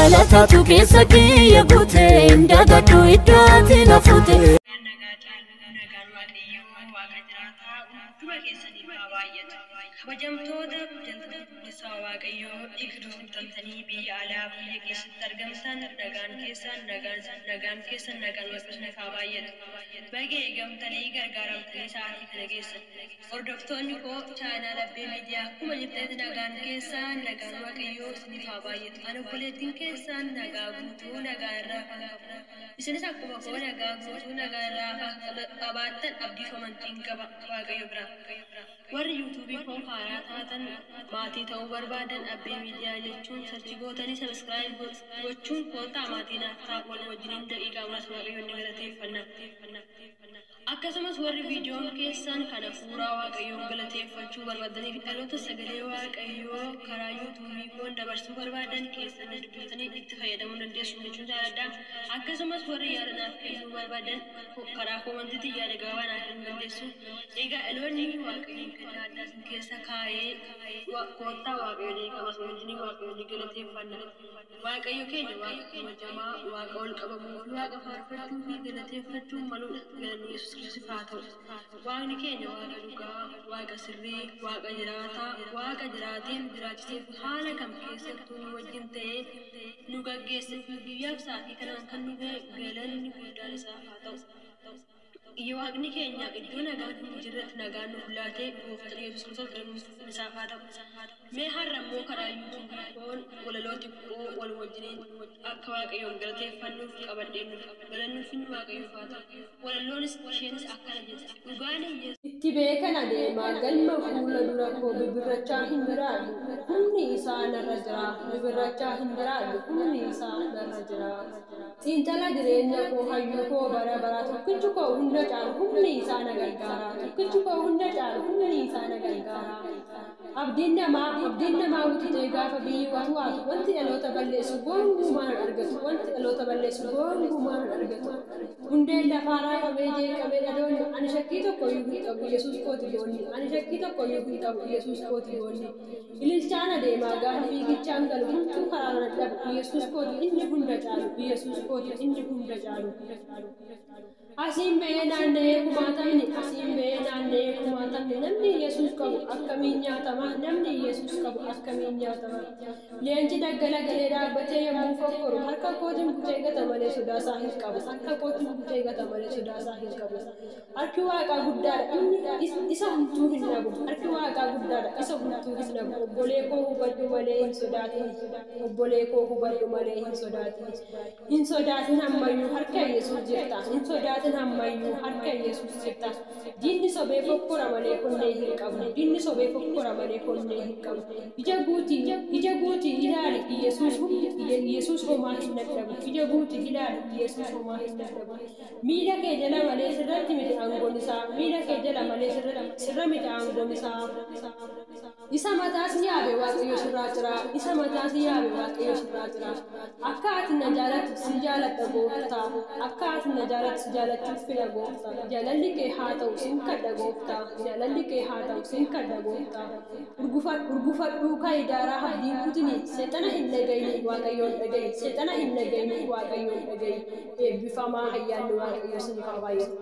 Galatatu keessa kiyya guute ndagadhu iddoo ati na fuute. Kabajamtoota guddisa Waaqayyoo dhiigduu biyya alaa biyya keessatti argamtan nagaan keessan nagaan keessan nagaan Waaqayyoon haa baay'atu. Baga eegamtanii gargaaramtanii sa'aatii kana geessan. Hordoftoonni koo chaanaal Abbee Miidiyaa akkuma jirtanitti nagaan keessan nagaan Waaqayyoo isiniif haa baay'atu. Ani obboleettiin keessan nagaa guutuu nagaa irraa kan qabu. Isinis akkuma koo nagaa guutuu nagaa irraa qabaattan abdii fi amantiin qaba Waaqayyo biraa. Warri yuutuubii koo haaraa taatan maatii ta'uu barbaadan Abbee Miidiyaa jechuun search gootanii subscribe gochuun koottaa maatii naaf ta'a. Wal wajjiniin daqiiqaa muraasa Waaqayyoon ni galateeffanna. Akkasumas warri viidiyoon keessan kan hafuuraa Waaqayyoon galateeffachuu barbaadanii fi dhaloota sagalee Waaqayyoo karaa yuutuubii koon dabarsuu barbaadan keessan dubbiftanii itti fayyadamuu dandeessu jechuun jaalladha. Akkasumas warri yaada naaf kennuu barbaadan karaa koomantiitti yaada gabaabaa naaf kennuu dandeessu. Egaa dhaloonni Waaqayyoon kennaa addaa isin keessa kaa'ee koottaa Waaqayyoon eegamas wajjiniin Waaqayyoon ni galateeffanna. Waaqayyo keenya Waaqa kabajamaa, Waaqa ol qabamuu fi Waaqa faarfachuu fi galateeffachuu maludha. Galanni Yesuus Kiristoosiif haa ta'u. Waaqni keenya Waaqa dhugaa, Waaqa sirrii, Waaqa jiraataa, Waaqa jiraatee nu jiraachisee fi haala kam keessattuu nu wajjin ta'ee nu gaggeesse fi guyyaaf sa'aatii kanaan kan nu ga'e galanni guddaan isaaf haa ta'u. Waaqni keenya iddoo nagaan hin jirretti nagaan nuuf laatee gooftaan Yesuus Kiristoos galanni isaaf haa ta'u. Mee har'a immoo karaa yuutuubii koon walaloo xiqqoo wal wajjiniin akka Waaqayyoon galateeffannuuf qabadheen dhufe. Galanni ulfinni Waaqayyoof haa ta'u. Walaloonis isheenis akkana jetti. Dhugaan Yesuus. Itti beekan adeemaa galma fuula dura koo bibirrachaa hin jiraadhu. Humni isaa narra jira. Bibirrachaa hin jiraadhu. Humni isaa narra jira. Xiinxala jireenya koo hayyuu koo bara bara tokkichi koo hunda caalu humni isaa na gargaara. Tokkichi koo hunda caalu humni isaa na gargaara. Abdiin namaa ututee gaafa biyyi watu wanti dhaloota balleessu gonkumaa hin argatu. Wanti dhaloota balleessu gonkumaa hin argatu. Hundeen lafaa raafamee jeeqamee dhaloonni ani shakkii tokko iyyuu hin qabu Yesuus kooti boonni. Ani shakkii tokko iyyuu hin qabu Yesuus kooti boonni. Ililchaan adeemaa gaafa fiigichaan galu homtuu karaa na dhabu Yesuus kooti inni hunda caalu Yesuus kooti inni hunda caalu. Asiin ba'ee naanna'ee kumaatamni asiin ba'ee naanna'ee kumaatamni namni Yesuus qabu akkamiin nyaatama namni Yesuus qabu akkamiin nyaatama. Leenci daggala galee dhaabbatee yommuu fokkoru harka kootiin kutee gata malee sodaasaa hin qabu harka kootiin kutee gata malee sodaasaa hin qabu. Harki Waaqaa guddaadha inni isa homtuu hin dhabu harki Waaqaa guddaadha isa homtuu hin dhabu. Obbolee koo hubadhu malee hin sodaatin obbolee koo hubadhu malee hin sodaatin hin sodaatin ammayyuu harka Yesuus jirta hin sodaatin ammayyuu harka Yesuus jirta. Diinni sobee fokkora malee konnee hin qabu. Diinni sobee fokkora malee konnee hin qabu. Ija guutii ilaali Yesuus Yesuus homaa hin dadhabu. Ija guutii ilaali Yesuus homaa hin dadhabu. Miila kee jala malee sirratti miti aangoon isaa. Miila kee jala malee sirra miti aangoon isaa. Isa mataas yaabe Waaqayyo sirraa jira. Isa mataas yaabe Waaqayyo sirraa jira. Akka ati na jaalattu si jaaladha gooftaa. Akka ati na jaalattu si jaalachuuf fedha gooftaa. Jaalalli kee haa ta'u sin kadha gooftaa. Jaalalli kee haa ta'u sin kadha gooftaa. Urgufadhuu kaa'i daaraa abdiin kutini. Seexana hin dhagayini Waaqayyoon dhagayi. Seexana hin dhagayini Waaqayyoon dhagayi. Eebbifamaa ayyaanni Waaqayyo isiniif haa baay'atu.